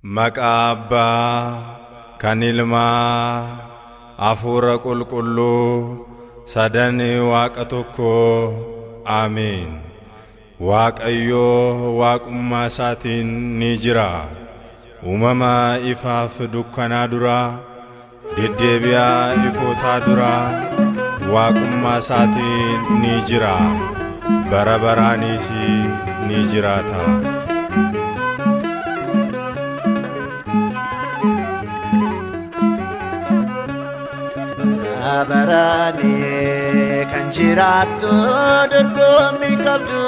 Maqaa Abbaa kan Ilmaa Hafuura Qulqulluu sadan Waaqa tokkoo. Ameen. Waaqayyoo waaqummaa isaatiin ni jira. Uumama ifaaf dukkanaa duraa, deddeebi'aa ifootaa duraa, waaqummaa isaatiin ni jira. Bara baraanis ni jiraata. Bara baraani kan jiraattu dorgommii qabdu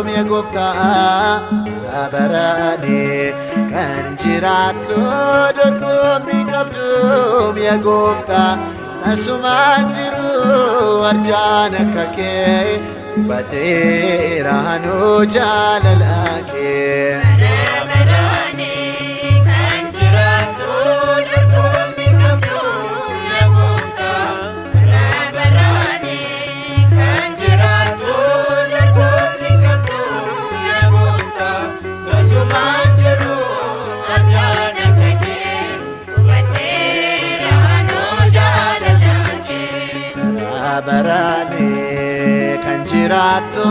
mi'a gooftaa. Bara baraani kan jiraattu dorgommii qabdu mi'a gooftaa. Tasumaan jiru arjaan akka kee hubadheera anuu jaalala kee. Bara baraani kan jiraattu dorgommii qabdu yaa gooftaa. Bara baraani kan jiraattu dorgommii qabdu yaa gooftaa. Tasumaan jiru arjaan akka kee hubadheera anuu jaalala kee. Bara baraani kan jiraattu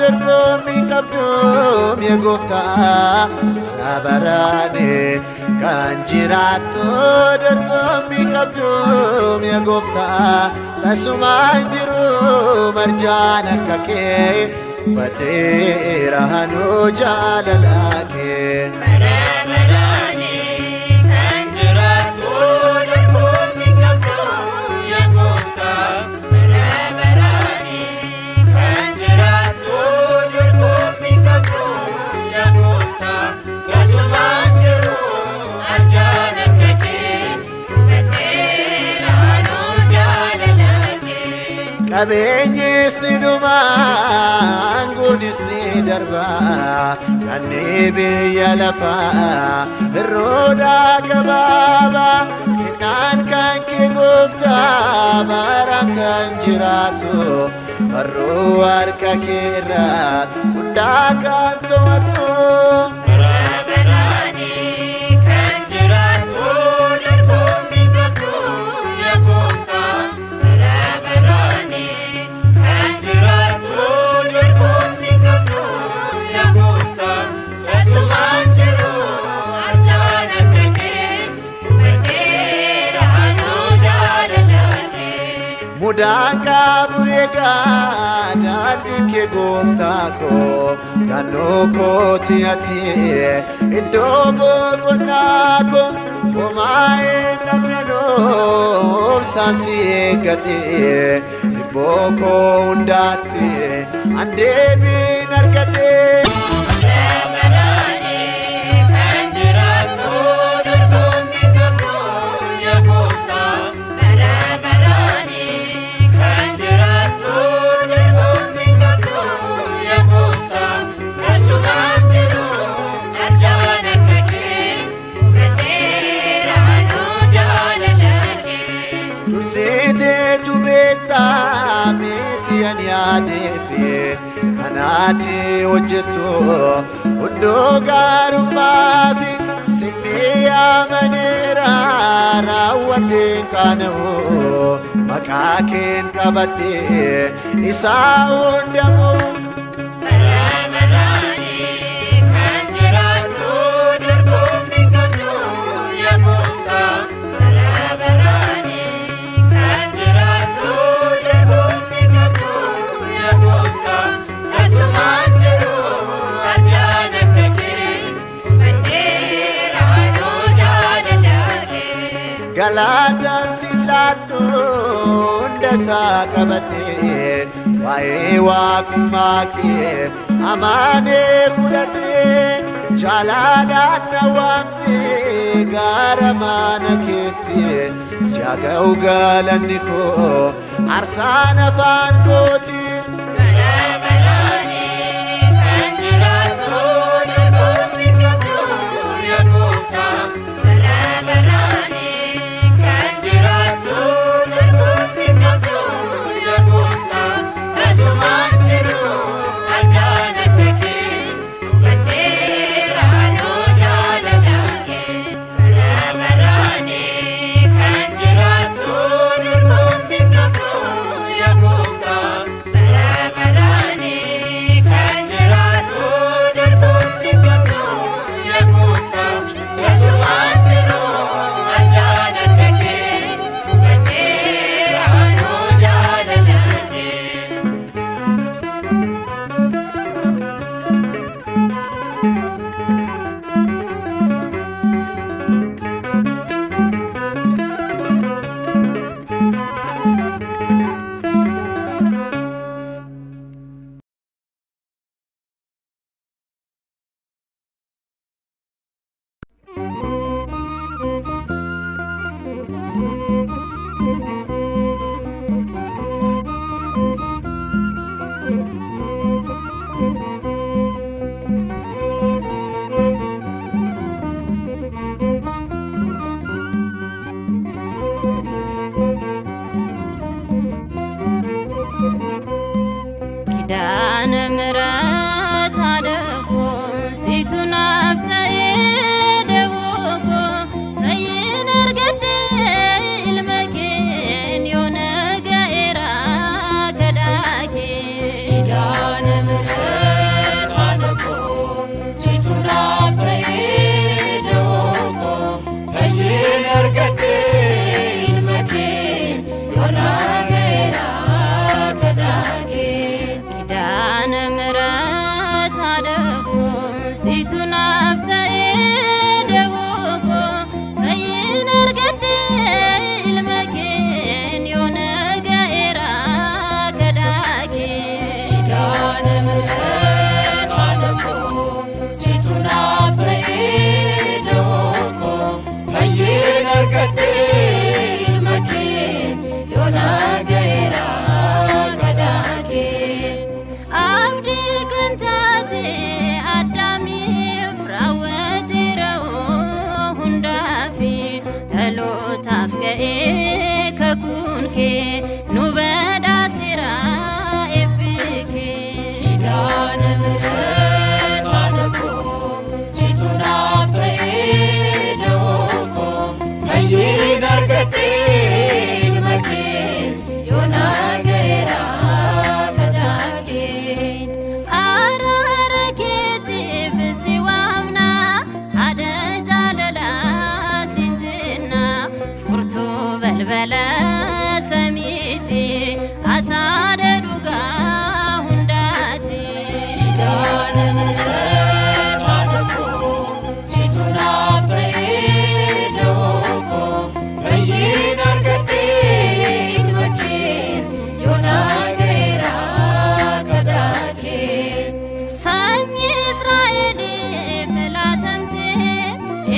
dorgommii qabdu mi'a gooftaa. Bara baraani kan jiraattu dorgommii qabdu mi'a gooftaa. Tasumaan jiru marjaan akka kee hubadheera anuu jaalala kee. Bara baraani kan jiraattu dorgommii qabdu yaa gooftaa. Bara baraani kan jiraattu dorgommii qabdu yaa gooftaa. Tasumaan jiru arjaan akka kee hubadheera anuu jaalala kee. Qabeenyis ni dhuma, aangoonis ni darba, kanni biyya lafaa hirroodhaa gabaabaa. Kennaan kan kee gooftaa baraan kan jiraatu, barruu harka keerraa hundaa kan to'atu. Bara baraani kan jiraattu dorgommii qabdu yaa gooftaa. Bara baraani kan jiraattu dorgommii qabdu yaa gooftaa. Tasumaan jiru arjaan akka kee hubadheera anuu jaalala kee. Mudaan qabu egaa daandii kee gooftaa koo, naannoo kooti ati iddoo boqonnaa koo. Homaa hin dhabneen obsaan si eeggadhe, hibboo koo hundaatti an deebiin argadhe. Bara baraani kan jiraattu dorgommii qabdu yaa gooftaa. Bara baraani kan jiraattu dorgommii qabdu yaa gooftaa. Tasumaan jiru arjaan akka kee hubadheera anuu jaalala kee. Dursiteetu beektaa miti ani yaadeefi kanaati hojjettu hunduu gaarummaafi sitti amaneera raawwadheen qaana'u maqaa keen qabadhee isaa hundamu. Bara baraani kan jiraattu dorgommii qabdu yaa gooftaa. Bara baraani kan jiraattu dorgommii qabdu yaa gooftaa. Tasumaan jiru arjaan akka kee hubadheera anuu jaalala kee. Galaataan siif laadhu hunda isaa qabadhee, waa'ee waaqummaa kee amaanee fudhadhee, jaalalaan na waamtee gara mana keetti si haa ga'u galanni koo aarsaan afaan kooti. Bara baraani kan jiraattu dorgommii qabdu yaa gooftaa. Bara baraani kan jiraattu dorgommii qabdu yaa gooftaa. Tasumaan jiru arjaan akka kee hubadheera anuu jaalala.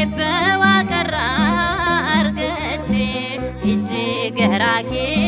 Eebba waaqarraa argatte ijji garaa kee.